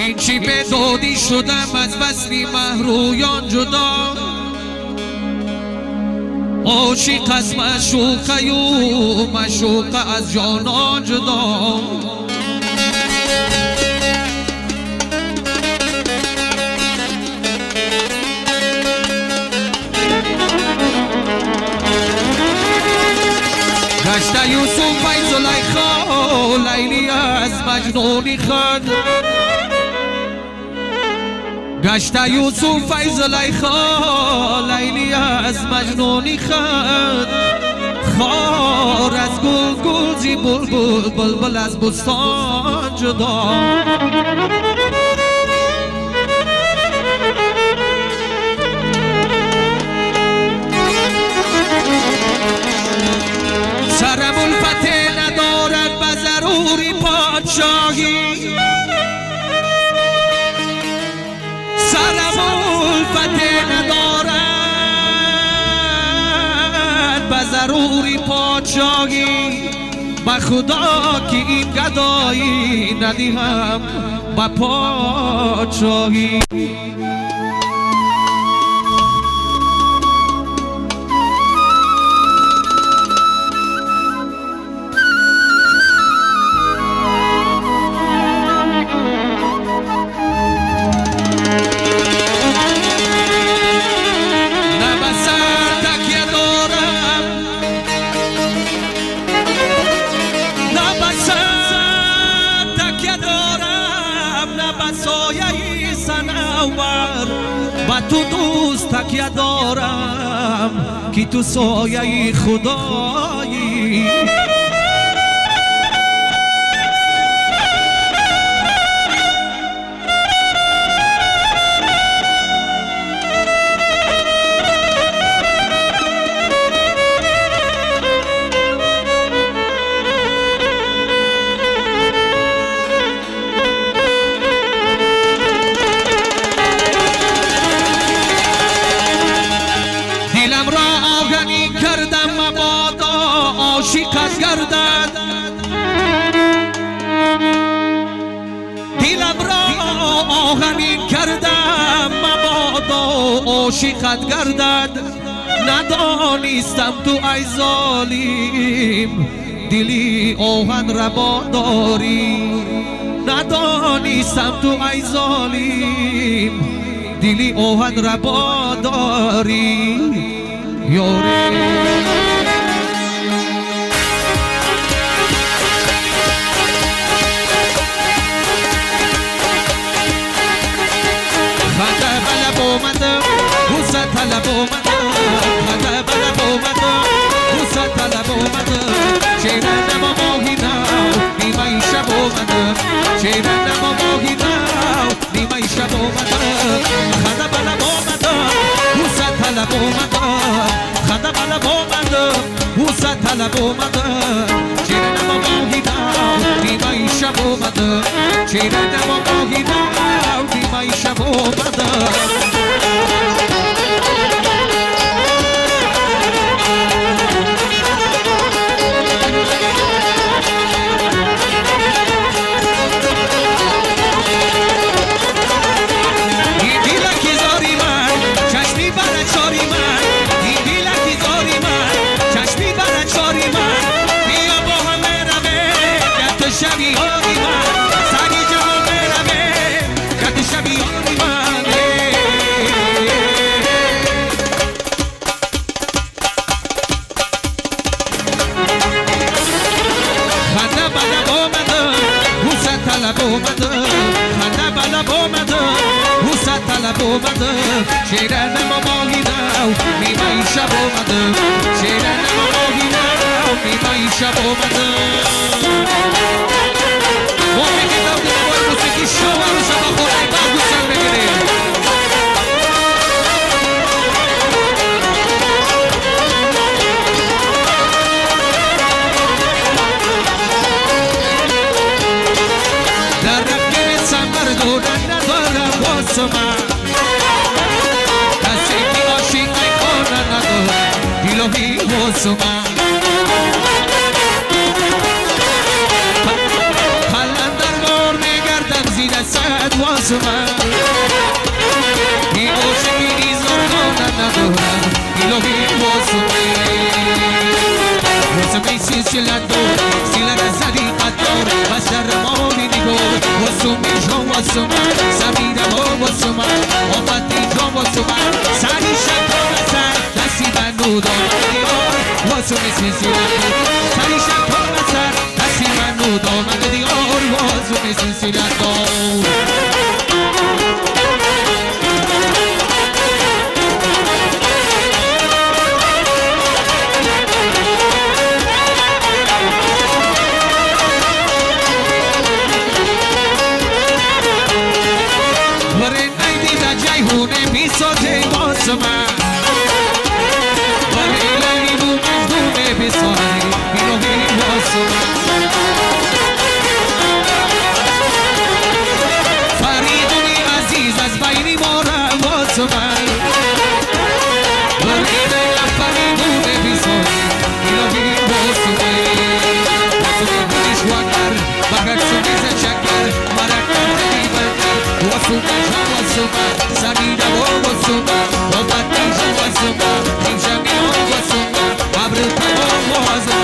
این چی به دادی شدم از وصلی محرویان جدا، عاشق از معشوقه و معشوقه از جانان جدا. گشته یوسف ای زلیخا لیلی از مجنونی خود، گشته یوسف ای زلیخا لیلی از مجنونی خود، خار از گل گل زی بلبل بلبل از بستان جدا. سرم الفت ندارد به ضروری پادشاهی، سرم الفت ندارد به ضروری پادشاهی، به خدا که این گدایی ندیهم به پادشاهی. با تو دوست تکیه دارم که تو سایه خدایی. دلم را آهنی کردم مبادا عاشقت گردد، دلم را آهنی کردم مبادا عاشقت گردد، ندانستم تو ای ظالم دلی آهن ربا داری، ندانستم تو ای ظالم دلی آهن ربا داری. یاره خنده بلب اومدم بوسه طلب اومدم، خنده بلب اومدم بوسه طلب اومدم، چهره نما ماهی نو نیمه شب اومدم، چهره نما ماهی نو نیمه شب اومدم، خنده بلب اومدم بوسه طلب اومدم، خنده بلب اومدم بوسه طلب اومدم، چهره نما ماهی نو نیمه شب اومدم، چهره نما ماهی نو نیمه شب اومدم. چهره نما ماهی نو نیمه شب اومدم، چهره نما ماهی نو نیمه شب اومدم. موقعی که نوای موسیقی شما رو شما خورای برگوشن بگیریم. در رقم سمر دورن ندارم واسه من، کسی که عاشق کنه ندارم الهی واسه من. قلندر بار میگردم زیر سر ندارد واسه من این عاشقی نیزارگانم ندارد الهی واسه واسه سلسله دار سیلر زدی قدار و سر مالی نگار واسه جان واسه من سمیرم واسه من آفتی جان واسه من سری شکار سر دستی من نودار دیار واسه سلسله دار سری شکار سر دستی من نودار دیار واسه سلسله دار فریدون عزیز از بین ما رواز من فریدون بیساری الهی واسه واسه بغرسونی زچکر مرکب دیوانه واسه واسه سمیده واسه واسه واسه نیمشمی واسه ابر واسه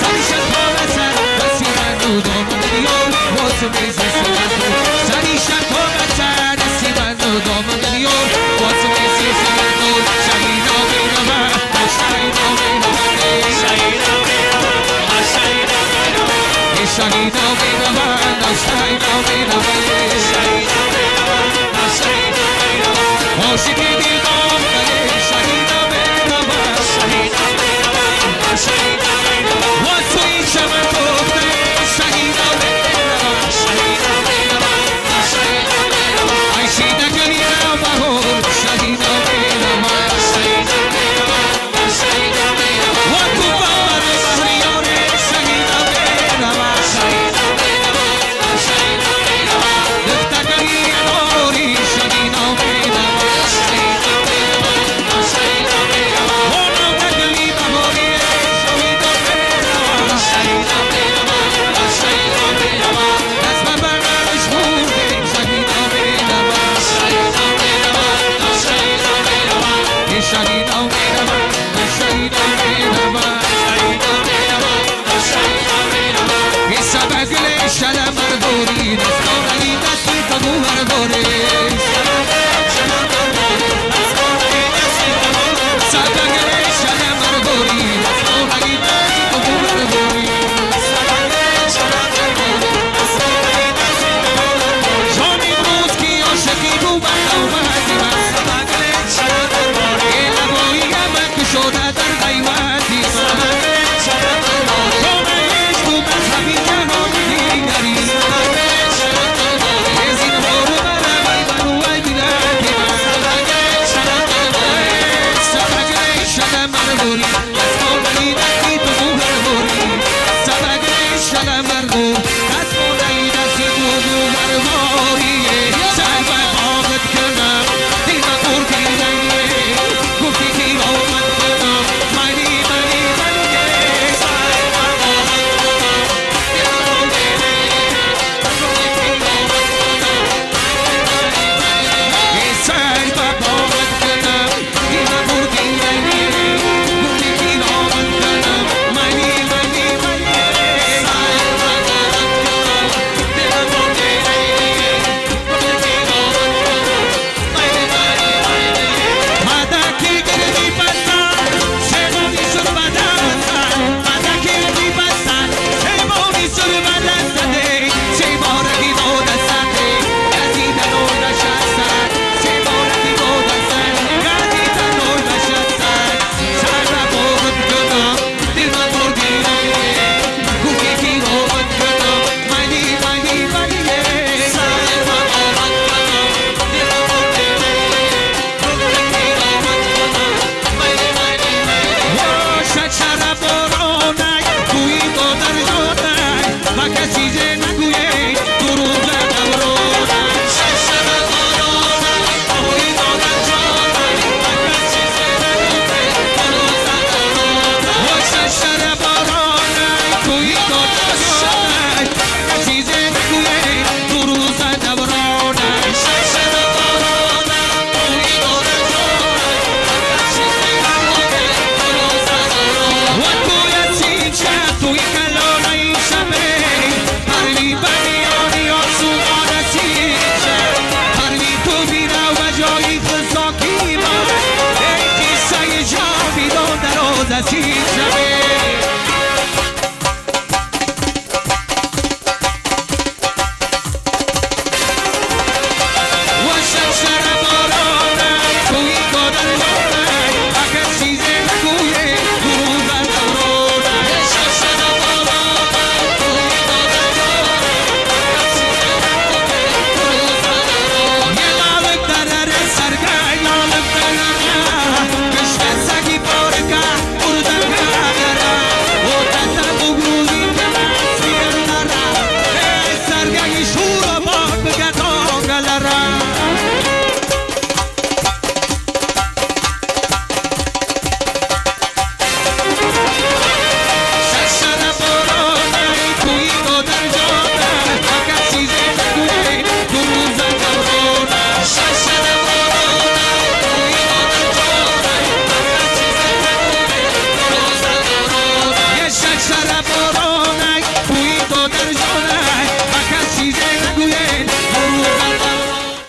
سری شکار سر دستی من دامن دیار واسه سری شکار سر دستی من دامن دیار واسه شهیدا میرم شهیدا میرم شهیدا میرم شهیدا میرم عاشقی نصیب شوه.